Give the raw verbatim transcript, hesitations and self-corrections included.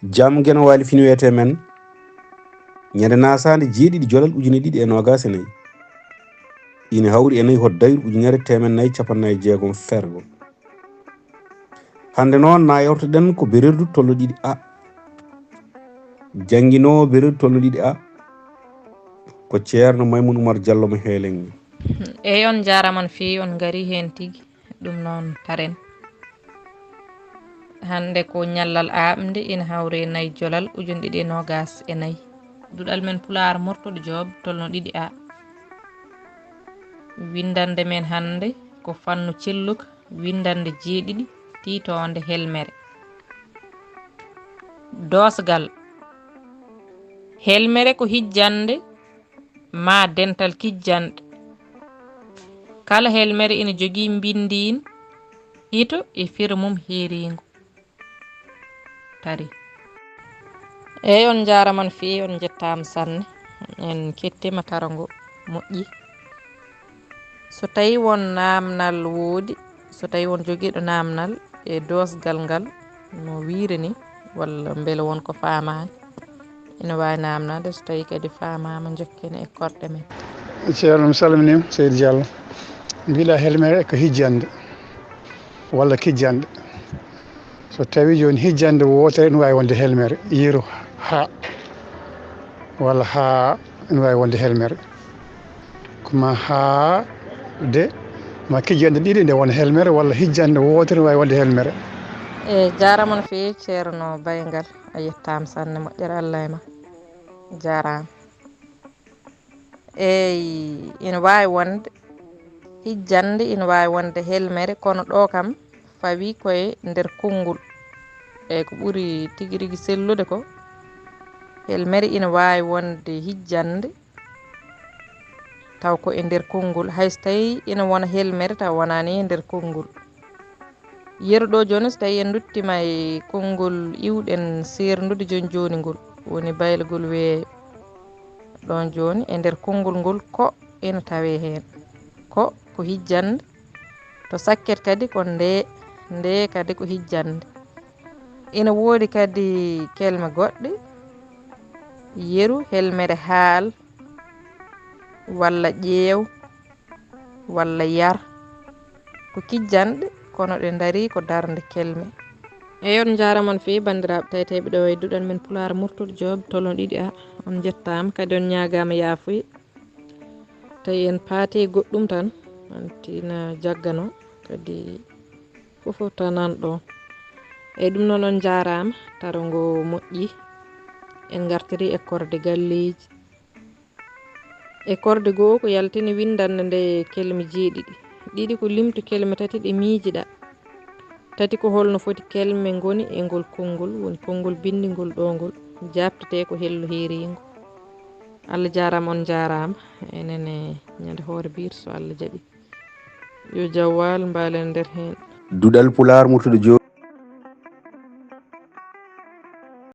Jam Geno Waali Fini wiyetee men, ñande naasaande jeeɗiɗi jolal ujine ɗiɗi e noogaas e nayi, ina hawri e nayi hot dayru ujunere teemen nayi cappanɗe nayi e jeegom fergo. Hannde noon, na yewtoɗen ko bererdu tolno ɗiɗi A. Jannginoowo bererdu tolno ɗiɗi A ko Ceerno Maymun Umar Jallo mo Heelenŋe. Eey, on njaaraama no feewi, on ngarii heen tigi. Ɗum noon, taren. Hannde ko ñallal aaɓnde, ina hawri e nayi jolal ujunɗe ɗiɗi e noogaas e nayi. Duɗal men Pulaar Murtuɗo Joob, tolno ɗiɗi A. Winndannde men hannde ko fannu celluka, winndannde jeeɗiɗi, tiitoonde Helmere. Doosgal. Helmere ko hijjannde maa dental kijjanɗe. Kala helmere ina jogii mbinndiin hito e firo mum heeriingo. Tari. Eey, on njaaraama no feewi, on njettaama sanne. En kettiima, taro ngo moƴƴi. So tawii won naamnal woodi, so tawii won jogiiɗo naamnal e doosgal ngal no wiiri ni, walla mbele won ko faamaani, ina waawi naamnaade. So tawii kadi faamaama, njokken e korɗe men. Ceerno, mi salminiima, Seydi Diallo. Mbiɗa helmere ko hijjannde walla kijjanɗe. So tawii jooni hijjannde wootere ina waawi wonde helmere, yeru haa, walla haa ina waawi wonde helmere. Ko maa haa de, maa kijjanɗe ɗiɗi nde wona helmere, walla hijjannde wootere ina waawi wonde helmere. E jaaraama no feewi, Ceerno Bayngal, a yettaama sanne, moƴƴere Allah e ma. Jaaraama. Eey, ina waawi wonde hijjannde, ina waawi wonde helmere, kono ɗo kam fawii ko e nder konngol. Eey, ko ɓuri tigi rigi sellude ko, helmere ina waawi wonde hijjannde, taw ko e nder konngol, hay so tawii ina wona helmere, taw wonaani e nder konngol. Yeru ɗo jooni, so tawii en nduttiima e konngol iwɗen seerndude jooni jooni ngol, woni baylagol weeyo. Ɗoon jooni, e nder konngol ngol, ko ina tawee heen. Ko, ko hijjannde, to sakket kadi ko ndee, ndee kadi ko hijjannde. Ina woodi kadi kelme goɗɗe, yeru, helmere, haal, walla ƴeew, walla yar. Ko kijjanɗe, kono ɗe ndarii ko darnde kelme. Eey, on njaaraama no feewi, banndiraaɓe tawetee ɓe ɗo e duɗal men Pulaar Murtuɗo Joob, tolno ɗiɗi A. On njettaama, kadi on ñaagaama yaafuya. Tawi en paati e goɗɗum tan, anti na jaggano, kadi fof o tanan ɗo. Eey, ɗum noon on njaaraama, taro ngo moƴƴi. En ngartirii e korde galleeji. E korde goo ko yaltini winndannde nde kelme jeeɗiɗi. Ɗiɗi ko limtu kelme tati ɗe miijiɗaa. Tati ko holno foti kelme ngoni e ngol konngol, woni konngol binndingol ɗo ngol, jaabtetee ko hello heeriingo. Allah jaaraama, on njaaraama. Enen e ñande hoore biir so Allah jaɓi. Yo jawwal mbaalen nder heen. Duɗal Pulaar Murtuɗo Joob.